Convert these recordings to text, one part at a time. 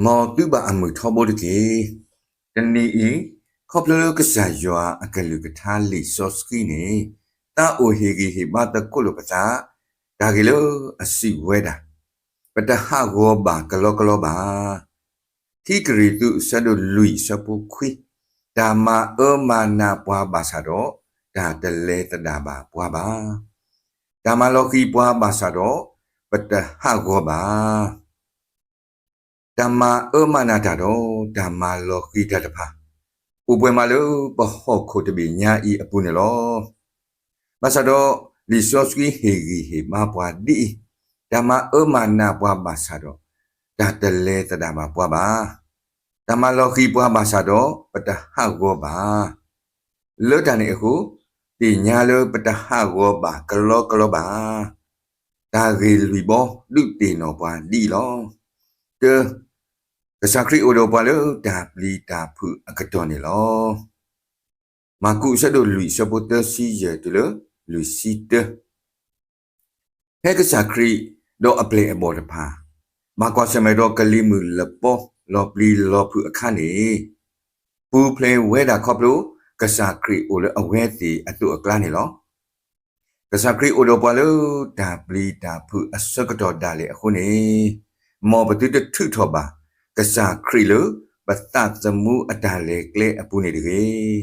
မ်သုဘၣ်အမုာ်ထီဘိတက့ၢ်. တနံၤအံၤ, ခီဖျိလၢကစၢ်ယွၤအကလုၢ်ကထါလံာ်စီဆှံန့ၣ် သးအိၣ်ဟ့ၣ်ဂံၢ်ဟ့ၣ်ဘါသကိးလိာ်ပသး, တၢ်ဂ့ၢ်လၢအစံးဝဲဒၣ်, ပတဟးဂီၤဘၣ်ကလီကလီဘၣ်. ခံကရံၣ်သူး အဆၢဒိၣ်လွံၢ် အဆၢဖိခွံ, တၢ်မၤအၢမၤနးပှၤဘၣ်ဆၣ်ဒီး, တၢ်တလဲၤသဒၣ်ဘၣ်ပှၤဘၣ်. တၢ်မၤလီၤဃံၤပှၤဘၣ်ဆၣ်ဒီး, ပတဟးဂီၤဘၣ်. တၢ်မၤအၢမၤနးတၢ်ဒီး တၢ်မၤလီၤဃံၤတၢ်တဖၣ်, အိၣ်ပှဲၤမးလၢပဟီၣ်ခိၣ်တဘ့ၣ်ညါအံၤအပူၤန့ၣ်လီၤ. ဘၣ်ဆၣ်ဒီး, လံာ်စီဆှံဟ့ၣ်ဂံၢ်ဟ့ၣ်ဘါပှၤဒ်အံၤ, တၢ်မၤအၢမၤနးပှၤဘၣ်ဆၣ်ဒီး, တၢ်တလဲၤသဒၣ်ဘၣ်ပှၤဘၣ်. တၢ်မၤလီၤဃံၤပှၤဘၣ်ဆၣ်ဒီး, ပတဟးဂီၤဘၣ်. လၢတၢ်န့ၣ်အဃိ, သ့ၣ်ညါလၢပတဟးဂီၤဘၣ်ကလီကလီဘၣ်. တၢ်ဂ့ၢ်လွံၢ်ဘီဒုးသ့ၣ်နီၣ်ပှၤဒ်အံၤလီၤ. တၢ, ကစၢ်ခရံာ်အိၣ်ဒီးပှၤလၢတၢ်ပျံၤတၢ်ဖုးအကတီၢ်န့ၣ်လီၤ. မၢ်ကူး အဆၢဒိၣ်လွံၢ် အဆၢဖိသၢဆံယဲၢ်တုၤလၢလွံၢ်ဆံတၢ. ဖဲကစၢ်ခရံာ်ဒီးအပျဲၢ်အဘီၣ်တဖၣ် ဘၣ်ကွၢ်ဆၢၣ်မဲာ်ဒီးကလံၤမုၢ်လပီလီၤပျံၤလီၤဖုးအခါန့ၣ်, ပူၤဖျဲးဝဲဒၣ်ခီဖျိ ကစၢ်ခရံာ်အိၣ်လၢအဝဲသ့ၣ်အသိးအကျါန့ၣ်လီၤ. ကစၢ်ခရံာ်အိၣ်ဒီးပှၤလၢတၢ်ပျံၤတၢ်ဖုးအဆၢကတီၢ်ဒၣ်လဲာ်အဃိန့ၣ်, မ်ပသုတထုးထီၣ်ဘၣ်ကစၢ်ခရံာ်လၢပသးသမူအတၢ်လဲၤကျဲအပူၤန့ၣ်တဂ့ၤ.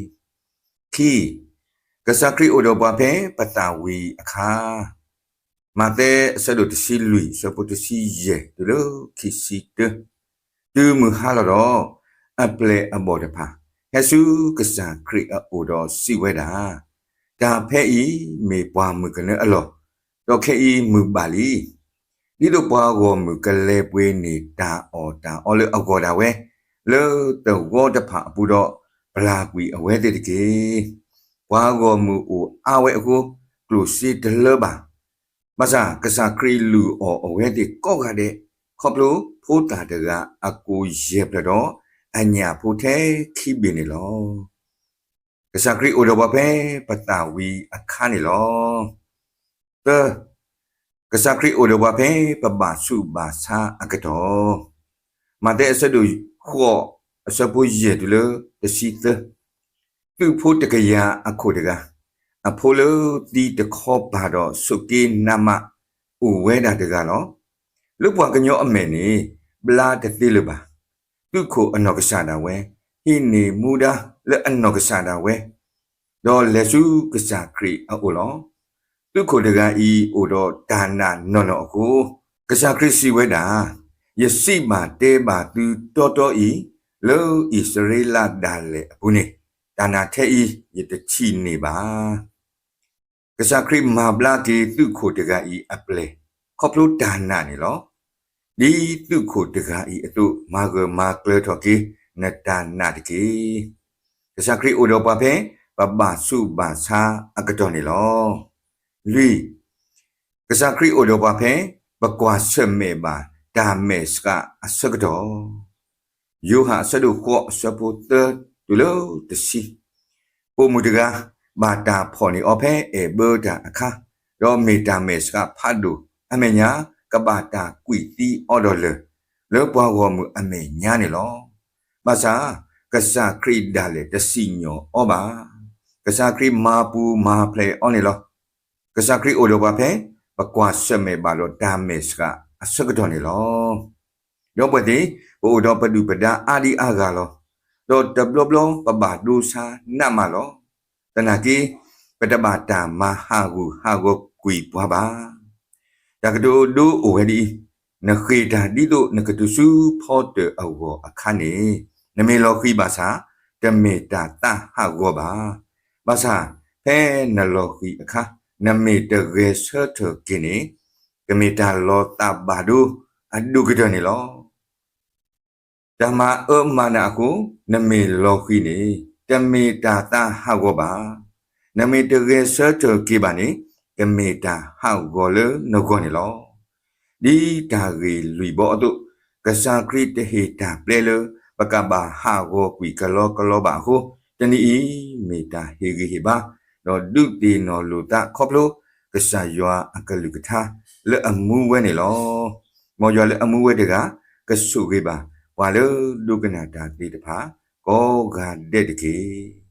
ခံ, ကစၢ်ခရံာ်အိၣ်ဒီးပှၤဖဲပသးဝံၤအခါ, မးသဲ အဆၢဒိၣ်တဆံလွံၢ် အဆၢဖိတဆံယဲၢ်တုၤလၢခံဆံတၢ. တုၤမုၢ်ဟါလီၤဒီး, အပျဲၢ်အဘီၣ်တဖၣ် ဟဲဆူကစၢ်ခရံာ်အအိၣ်ဒီးစံးဝဲဒၣ်, တၢ်ဖဲအံၤမ့ၢ်ပှၢ်မုၢ်ကနၢအလီၢ်, ဒီးခဲအံၤမုၢ်ဘၣ်လံ. ဒ်သိးပှၤဂီၢ်မုၢ်ကလဲၤပှ့ၤန့ၢ်တၢ်အီၣ်တၢ်အီလၢအဂီၢ်ဒၣ်ဝဲ, လၢသဝီတဖၣ်အပူၤဒီး, ပျၢ်ကွံာ်အဝဲသ့ၣ်တက့ၢ်. ပှၤဂီၢ်မုၢ်အိၣ်အါဝဲအဃိ, ကျိၣ်စ့တလၢဘၣ်. ဘၣ်ဆၣ်ကစၢ်ခရံာ်လုၢ်အီၣ်အဝဲသ့ၣ်ကိးဂၤဒဲး, ခီဖျိဖိသၣ်တဂၤအကိၢ်ယဲၢ်ဖျၢၣ်ဒီး, အညၣ်ဖိထဲခံဘ့ၣ်န့ၣ်လီၤ. ကစၢ်ခရံာ်အိၣ်ဒီးပှၤဖဲပသးဝံၤအခါန့ၣ်လီၤ. သၢ, ကစၢ်ခရံာ်အိၣ်ဒီးပှၤဖဲပဘၣ်ဆူးဘၣ်ဆါအကတီၢ်. မးသဲ အဆၢဒိၣ်ဃိး အဆၢဖိယဲၢ်တုၤလၢတဆံသၢ. သုးဖိတကယၤအခိၣ်တဂၤ, အဖိလၢသံတခီပၤဒီးဆိးက့နးမး, အိၣ်ဝဲဒၣ်တဂၤလီၤ. လၢပှၤကညီအမဲာ်န့ၣ်, ဘျါတသ့လၢၤဘၣ်. သုးခိၣ်အနီၢ်ကစၢ်ဒၣ်ဝဲ, ဟံးန့ၢ်မူဒါလၢအနီၢ်ကစၢ်ဒၣ်ဝဲ, ဒီးလဲၤဆူကစၢ်ခရံာ်အအိၣ်လီၤ. သုးခိၣ်တဂၤအံၤအိၣ်ဒီးတၢ်နာ်နီၢ်နီၢ်အဃိ, ကစၢ်ခရံာ်စံးဝဲဒၣ်, ယစံးဘၣ်တဲဘၣ်သုတီတီအံၤ, လၢအံၣ်စရ့လးဒၣ်လဲာ်အပူၤန့ၣ်, တၢ်နာ်ထဲအံၤယတထံၣ်န့ၢ်ဘၣ်. ကစၢ်ခရံာ်မၤဘျါက့ၤသုးခိၣ်တဂၤအံၤအပျဲၢ်, ခီဖျိတၢ်နာ်န့ၣ်လီၤ. ဒ်သုးခိၣ်တဂၤအံၤအသိး, မၤဂၢၢ်မၤကျၢၤထီၣ်က့ၤနတၢ်နာ်တက့ၢ်. ကစၢ်ခရံာ်အိၣ်ဒီးပှၤဖဲပဘၣ်ဆူးဘၣ်ဆါအကတီၢ်န့ၣ်လီၤ. လွံၢ်, ကစၢ်ခရံာ်အိၣ်ဒီးပှၤဖဲပကွၢ်ဆၢၣ်မဲာ်ဘၣ်တၢ်မဲာ်ဆှးအဆၢကတီၢ်. ယိၤဟၣ်အဆၢဒိၣ်ဃိး အဆၢဖိသၢတုၤလၢတဆံ. ပိာ်မုၣ်တဂၤဘၣ်တၢ်ဖီၣ်န့ၢ်အီၤဖဲအဲၣ်ဘၢတၢ်အခါ, ဒီးမ့ၢ်တၢ်မဲာ်ဆှးဖးဒိၣ်အမဲာ်ညါ, ကဘၣ်တၢ်ကွံာ်သံအီၤဒီးလၢၢ်, လၢပှၤဂီၢ်မုၢ်အမဲာ်ညါန့ၣ်လီၤ. ဘၣ်ဆၣ်ကစၢ်ခရံာ်ဒၣ်လဲာ်တစံၣ်ညီၣ်အီၤဘၣ်. ကစၢ်ခရံာ်မၤပူၤမၤဖျဲးအီၤန့ၣ်လီၤ. ကစၢ်ခရံာ်အိၣ်ဒီးပှၤဖဲပကွၢ်ဆၢၣ်မဲာ်ဘၣ်ဒီးတၢ်မဲာ်ဆှးအဆၢကတီၢ်န့ၣ်လီၤ. ဒီပုၢ်ဝဲၢ်သ့ၣ်, ပအိၣ်ဒီးပဒုၣ်ပဒါအါဒံအါဂၤလီၤ. ဒီးတဘျီဘျီပဘၣ်ဒိဆါနးမးလီၤ. သနာ်က့, ပတဘၣ်တၢ်မၤဟးဂူာ်ဟးဂီၤကွံာ်ပှၤဘၣ်. တၢ်ကတိၤဒိအိၣ်ဝဲဒ်အံၤ, နဃ့ၢ်တၢ်ဒ်သိးနကတုၤဆူဖီတၢၣ်အဂီၢ်အခါန့ၣ်, နမ့ၢ်လီၤဃံၤဘၣ်ဆၣ်, တမ့ၢ်တၢ်သးဟးဂီၤဘၣ်. ဘၣ်ဆၣ်, ဖဲနလီၤဃံၤအခါ, နမ့ၢ်တဂဲၤဆၢထၢၣ်က့ၤန့ၣ်, ကမ့ၢ်တၢ်လီၤသးဘၣ်ဒိအဒိၣ်ကတၢၢ်န့ၣ်လီၤ. တၢ်မၤအၢမၤနးအဃိ, နမ့ၢ်လီၤဃံၤန့ၣ်, တမ့ၢ်တၢ်သးဟးဂီၤဘၣ်. နမ့ၢ်တဂဲၤဆၢထၢၣ်က့ၤဘၣ်န့ၣ်, ကမ့ၢ်တၢ်ဟးဂီၤလၢနဂီၢ်န့ၣ်လီၤ. ဒ်တၢ်ဂ့ၢ်လွံၢ်ဘီအသိး, ကစၢ်ခရံာ်တဟ့ၣ်တၢ်ပျဲလၢပကဘၣ်ဟးဂီၤကွံာ်ကလီကလီဘၣ်အဃိ, တနံၤအံၤမ့ၢ်တၢ်ဟ့ၣ်ဂံၢ်ဟ့ၣ်ဘါ, ဒီးဒုးသ့ၣ်နီၣ်လိာ်သးခီဖျိကစၢ်ယွၤအကလုၢ်ကထါလၢအမူဝဲန့ၣ်လီၤ. မ်ယွၤလၢအမူဝဲတဂၤကဆိၣ်ဂ့ၤဘၣ် ပှၤလၢဒိကနၣ်တၢ်သ့ၣ်တဖၣ် ကိးဂၤဒဲးတက့ၢ်.